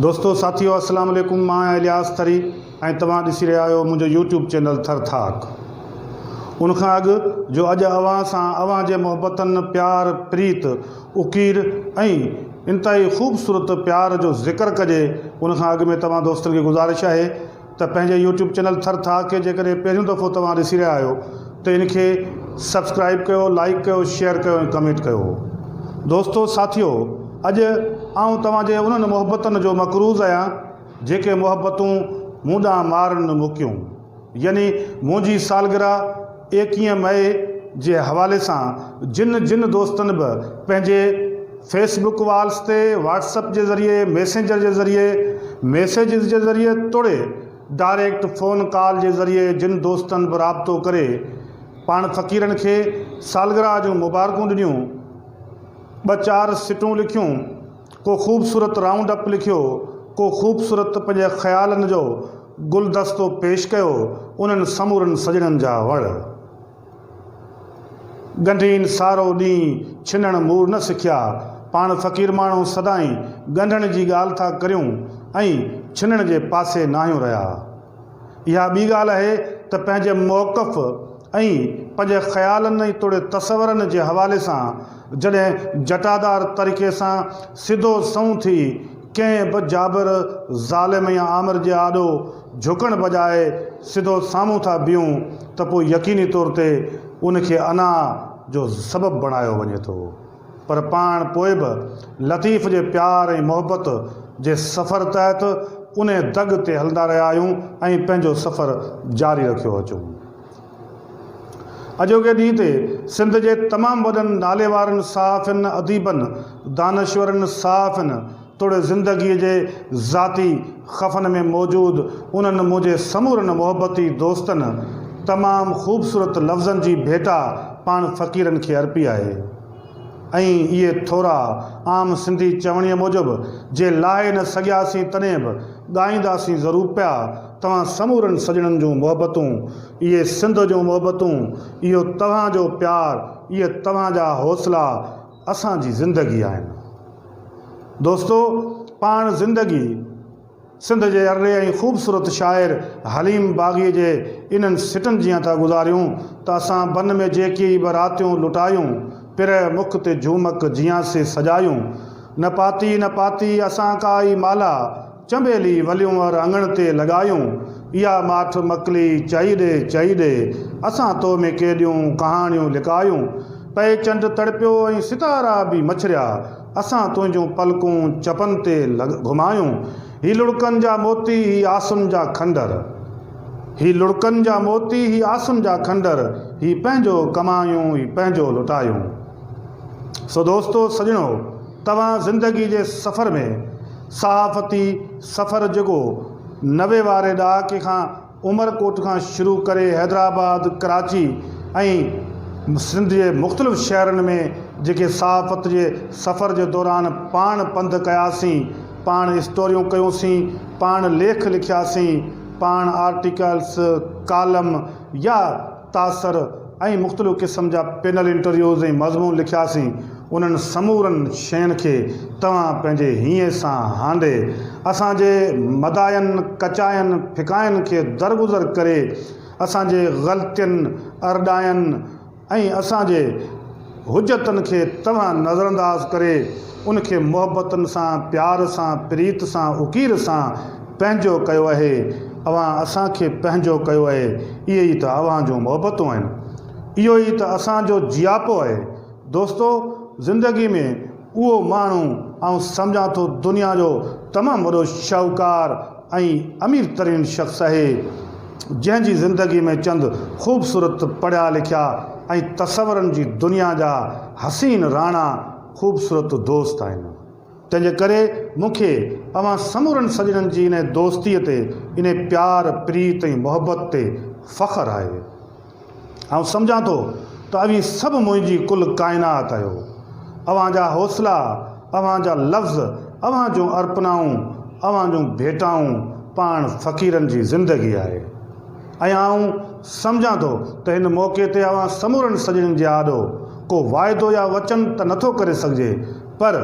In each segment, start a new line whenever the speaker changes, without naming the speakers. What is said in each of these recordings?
دوستو ساٿيو السلام عليڪم مان آهيان الياس ٿري ۽ توهان ڏسي رهيا آهيو منهنجو يوٽيوب چينل ٿر ٿاڪ ان کان اڳ جو اڄ اوهان سان اوهان جي محبتن پيار پريت اڪير ۽ انتهائي خوبصورت پيار جو ذڪر ڪجي ان کان اڳ ۾ توهان دوستن کي گذارش آهي ته پنهنجي يوٽيوب چينل ٿر ٿاڪ کي جيڪڏهن پهريون دفعو توهان ڏسي رهيا آهيو ته ان کي سبسڪرائيب ڪيو لائيڪ ڪيو شيئر ڪيو ۽ ڪمينٽ ڪيو دوستو ساٿيو اڄ آئون توهان جي انهن محبتن جو مقروض آهيان جيڪي محبتون مون ڏانهن مارن مڪيون يعني منهنجي سالگرهه ايڪيهه مئي جي حوالي سان جن جن دوستن به پنهنجي فيس بڪ والز تي، واٽس اپ جي ذريعي، ميسينجر جي ذريعي، ميسيجز جي ذريعي توڙي ڊائريڪٽ فون ڪال جي ذريعي جن دوستن به رابطو ڪري پاڻ فقيرن کي سالگرهه جون مبارڪون ڏنيون، ٻه چار سٽون لکيون، ڪو خوبصورت رائونڊ اپ لکيو، ڪو خوبصورت پنهنجي خيالن جو گلدستو پيش ڪيو، انهن سمورن سڄڻن جا وڙ. ڳنڍين سارو ڏينهن ڇنڻ مور نه سکيا. پاڻ فقير ماڻهو سدائين ڳنڍڻ جي ڳالهه ٿا ڪريون ۽ ڇنڻ جي پاسي ناهيون رهيا. اها ٻي ڳالهه آهي ته پنهنجي موقف ۽ پنهنجي خيالن ۽ توڙي تصورن جي حوالي سان جڏهن جٽادار طريقي سان سڌو سنئون ٿي ڪنهن به جابر، ظالم يا آمر جي آڏو جهڪڻ بجاء سڌو سامهون ٿا بيهون ته پوء يقيني طور تي ان کي انا جو سبب بڻايو وڃي ٿو. پر پاڻ پوء به لطيف جي پيار ۽ محبت جي سفر تحت انهي دڳ تي هلندا رهيا آهيون ۽ پنهنجو سفر جاري رکيو اچون. اڄوڪي ڏينهن تي سنڌ جي تمام وڏن ناليوارن صحافين، اديبن، دانشورن، صحافين توڙي زندگيء جي ذاتي خفن ۾ موجود انهن منهنجي سمورن محبتي دوستن تمام خوبصورت لفظن جي ڀيٽا پاڻ فقيرن کي ارپي آهي ۽ اهي ٿورا عام سنڌي چوڻيء موجب جي لاهي نه سگهياسين تڏهن به ڳائينداسين ضرور پيا توهان سمورن سڄڻن جون محبتون اهي سنڌ جون محبتون اهو توهان جو پيار اهي توهان جا حوصلا اسان جي زندگي آهن. دوستو پاڻ زندگي سنڌ جي ارڏي ۽ خوبصورت شاعر حليم باغيء جي انهن سٽن جيان ٿا گذاريون ته اسان بن ۾ جيڪي به راتيون لٽايون، پرهه مک تي جهومڪ جيان سي سجايون. نه پاتي نه پاتي اسان ڪا ئي مالها، چنبيلي وليون ار اڱڻ تي لڳايون، اها ماٺ مڪلي چئي ڏي چئي ڏي، اسان تو ۾ ڪيڏيون ڪهاڻيون لڪايون. پئي چنڊ تڙپيو ۽ ستارا به مڇريا، اسان تنهنجون پلڪون چپن تي گهمايون. هي لڙڪن جا موتي هي آسن جا کنڊر. هي لڙڪن جا موتي هي آسن جا کنڊر، هي پنهنجو ڪمايون هي پنهنجو لٽايون. سو دوستو سڄڻو توهان زندگي جي سفر ۾ صحافتي سفر جيڪو 90 واري ڏهاڪي کان عمرڪوٽ کان شروع ڪري حيدرآباد، ڪراچي ۽ سنڌ جي مختلف شهرن ۾ جيڪي صحافت جي سفر جي دوران پاڻ پنڌ ڪياسين، پاڻ اسٽوريون ڪيونسين، پاڻ ليک لکياسين، پاڻ آرٽيڪلس، ڪالم يا تاثر ۽ مختلف قسم جا پينل انٽرويوز ۽ مضمون لکياسين، انهن سمورن شين کي توهان پنهنجي هينئين سان هانڊي، اسان جي مداين، ڪچاين، ڦڪاين کي درگذر ڪري، اسان جي غلطين، ارڏاين ۽ اسان جي حجتن کي توهان نظرانداز ڪري، ان کي محبتن سان، پيار سان، پريت سان، اڪير سان پنهنجو ڪيو اهي. اوهان اسان کي پنهنجو ڪيو اهي. اهي ئي ته اوهان جون محبتون آهن. اهو ئي ته اسان جو جياپو اهي. دوستو! زندگي ۾ اهو ماڻهو آئون سمجهان ٿو دنيا جو تمام وڏو شاهوڪار ۽ امير ترين شخص اهي، جنهن جي زندگي ۾ چند خوبصورت پڙهيا لکيا ۽ تصورن جي دنيا جا حسين راڻا خوبصورت دوست آهن. تنهن جي ڪري مون کي اوهان سمورن سڄڻن جي انهي دوستيء تي، انهي پيار، پريت ۽ محبت تي فخر آهي. آئون سمجهان ٿو ته اوهين سڀ منهنجي ڪل ڪائنات آهيو. اوهان جا حوصلا، اوهان جا لفظ، اوهان جون ارپنائون، اوهان جون ڀيٽائون پاڻ فقيرن جي زندگي آهي. ۽ آئون سمجهان ٿو ته هن موقعي تي اوهان سمورن سڄڻن جي آڏو ڪو واعدو يا وچن ته نٿو ڪري سگهجي پر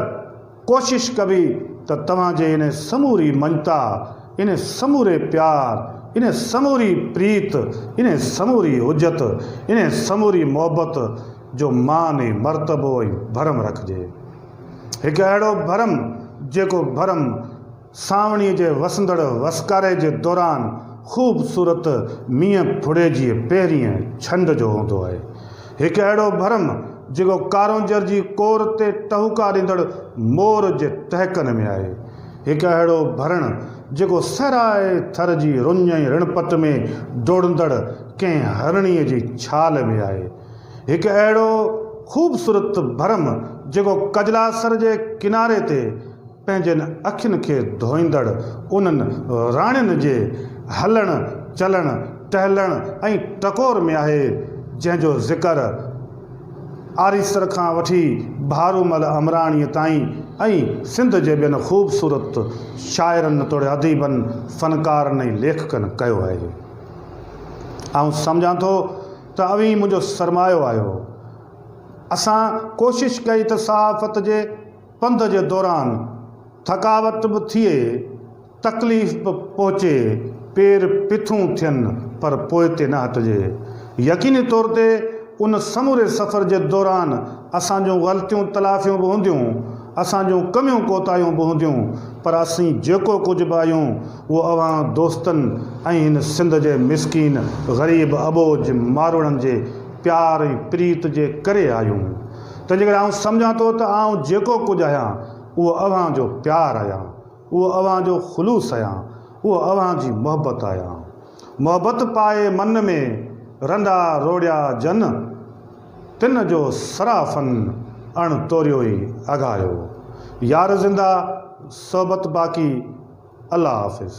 ڪوشش ڪبي ته توهان جي ان سموري مڃتا، ان سموري پيار، ان سموري پريت، ان سموري حجت، ان سموري محبت جو مان ۽ مرتبو ۽ ڀرم رکجي. هڪ اهڙو ڀرم جيڪو ڀرم سانوڻيء جي وسندڙ وسڪاري جي دوران خوبصورت مينهن ڦڙي جي پهرينء ڇنڊ جو هوندو آهي. هڪ اهڙو ڀرم جيڪو ڪارونجهر جي ڪور تي ٽهوڪا ڏيندڙ مور جي ٽهڪن ۾ آهي. هڪ اهڙو ڀرڻ جيڪو صحرائي ٿر جي رڃ ۽ رڻپٽ ۾ ڊوڙندڙ ڪنهن هرڻيء جي ڇال ۾ آهي. هڪ اهڙو خوبصورت ڀرم جيڪو ڪجلاسر جي ڪناري تي پنهنجين اکين کي ڌوئيندڙ انهن راڻين جي هلڻ، چلڻ، ٽهلڻ ۽ ٽڪور ۾ آهي، جنهن جو ذڪر آريسر کان وٺي ڀارومل امراڻيء تائين ۽ سنڌ جي ٻين خوبصورت شاعرن توڙي اديبن، فنڪارن ۽ ليکڪن ڪيو آهي. آئون سمجهان ٿو ته اوهين منهنجو سرمايو آهيو. اسان ڪوشش ڪئي ته صحافت جي پنڌ جي دوران ٿڪاوٽ به ٿئي، تڪليف به پهچي، پير پٿون ٿين پر پوئتي نه هٽجي. يقيني طور تي ان سموري سفر جي دوران اسان جون غلطيون تلافيون به هونديون، اسان جون ڪميون ڪوتاهيون به هونديون پر اسين جيڪو ڪجهه به آهيون اهو اوهان دوستن ۽ هن سنڌ جي مسڪين غريب اٻوجهه ماروئڙن جي پيار ۽ پريت جي ڪري آهيون. تنهنجي ڪري آئون سمجهان ٿو ته آئون جيڪو ڪجهه آهيان، اهو اوهان جو پيار آهيان، اهو اوهان جو خلوص آهيان، اهو اوهان جي محبت آهيان. محبت پائي من ۾ رنڊا روڙيا جن، تن جو سرافن اڻ توريو ئي اگهايو. يار زنده، صحبت باقي، الله حافظ.